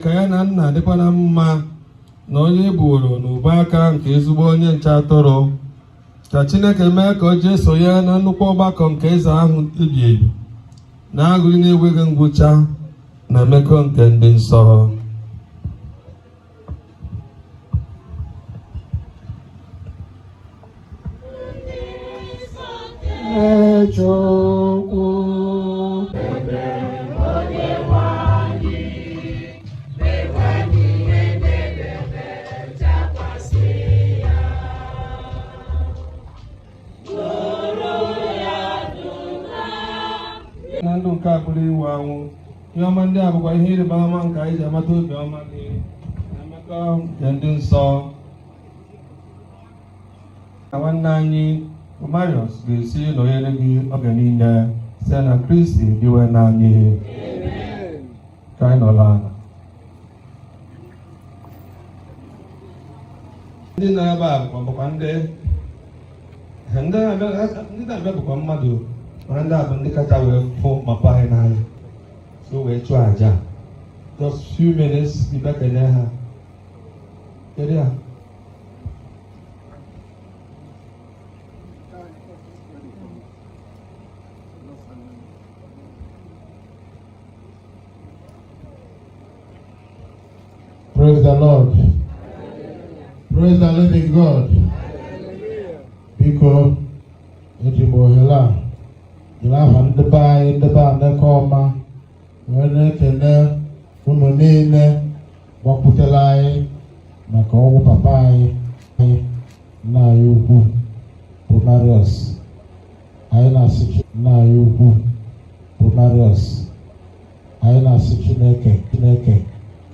Ka ya na nna dịkwa na mma na onye egbuworo n'ubu aka nke ezigbo onye nche atụrụ, ka Chineke mee ka o jee sonye na nnukwu ọgbakọ nke eze ahụ ebi ebi na aṅụrị na-enweghị ngwụcha na mmekọ nke ndị nsọ. Chukwu. Na ndụ nke a bụrụ iwu anwụ, ihe ọma ndị a bụkwa ihe ịrịba ama nke anyị ji amata obi ọma gị na mmekọ nke ndị nsọ. Na nwanne anyị bụ Marius ga-esi nọnyere gị oge niile site na Kristi Dinwenụ anyị. Ka anyị nọrọ ala. Ndị nọ ebe a bụkwa ndị na-abịa bụkwa mmadụ, mana ndị a bụ ndị kacha wee fụ mapa anyị n'anya, so wee chụọ aja. Just few minutes, ịbịa kelee ha. Kedu ya? Praise the Lord. Praise the living God. Biko, eji m ohere a jiri afa ndị be anyị, ndị be Aneke ọma, wee na-ekele unu niile gbakwutere anyị maka ọnwụ papa anyị, nna anyị ukwu bụ Marius. Anyị na-asị nna anyị ukwu bụ Marius. Anyị na-asị Chineke, Chineke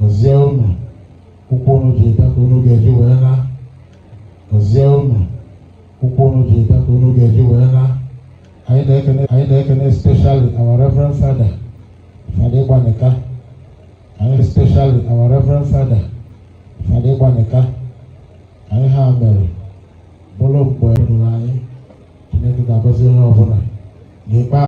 gọzie unu. Ụkwụ unu ji bịa ka unu ga-eji wee na. Gọzie unu. Ụkwụ unu ji bịa ka unu ga-eji wee na. Anyị na-ekene especially our Reverend Father, Father Igbanika. Anyị especially our Reverend Father, Father Igbanika. Anyị ha mere bụrụ mgbe ruru anyị. Chineke ga-agọzi onye ọbụla. N'ikpeazụ,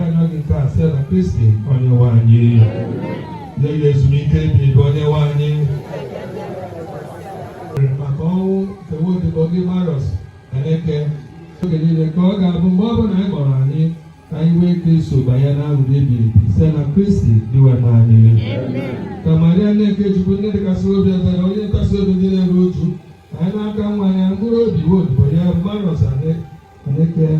Arịọ gị nke a site na Kristi onye nwe anyị. Nye ya ezumike ebi ebi, onye nwe anyị. Maka ọnwụ nke nwa gị Marius Aneke, oge niile ka ọ ga-abụ mgbe ọ bụla anyị kpọrọ anyị, ka anyị nwee ike iso banye na aṅụrị ebi ebi site na Kristi Dinwenụ anyị. Ka Maria nne nke Chukwu, nne dịkasị obi ebere, onye nkasi obi ndị na-eru uju, anyị n'aka nwa ya mkpụrụ obi nwa odibo ya Marius Aneke.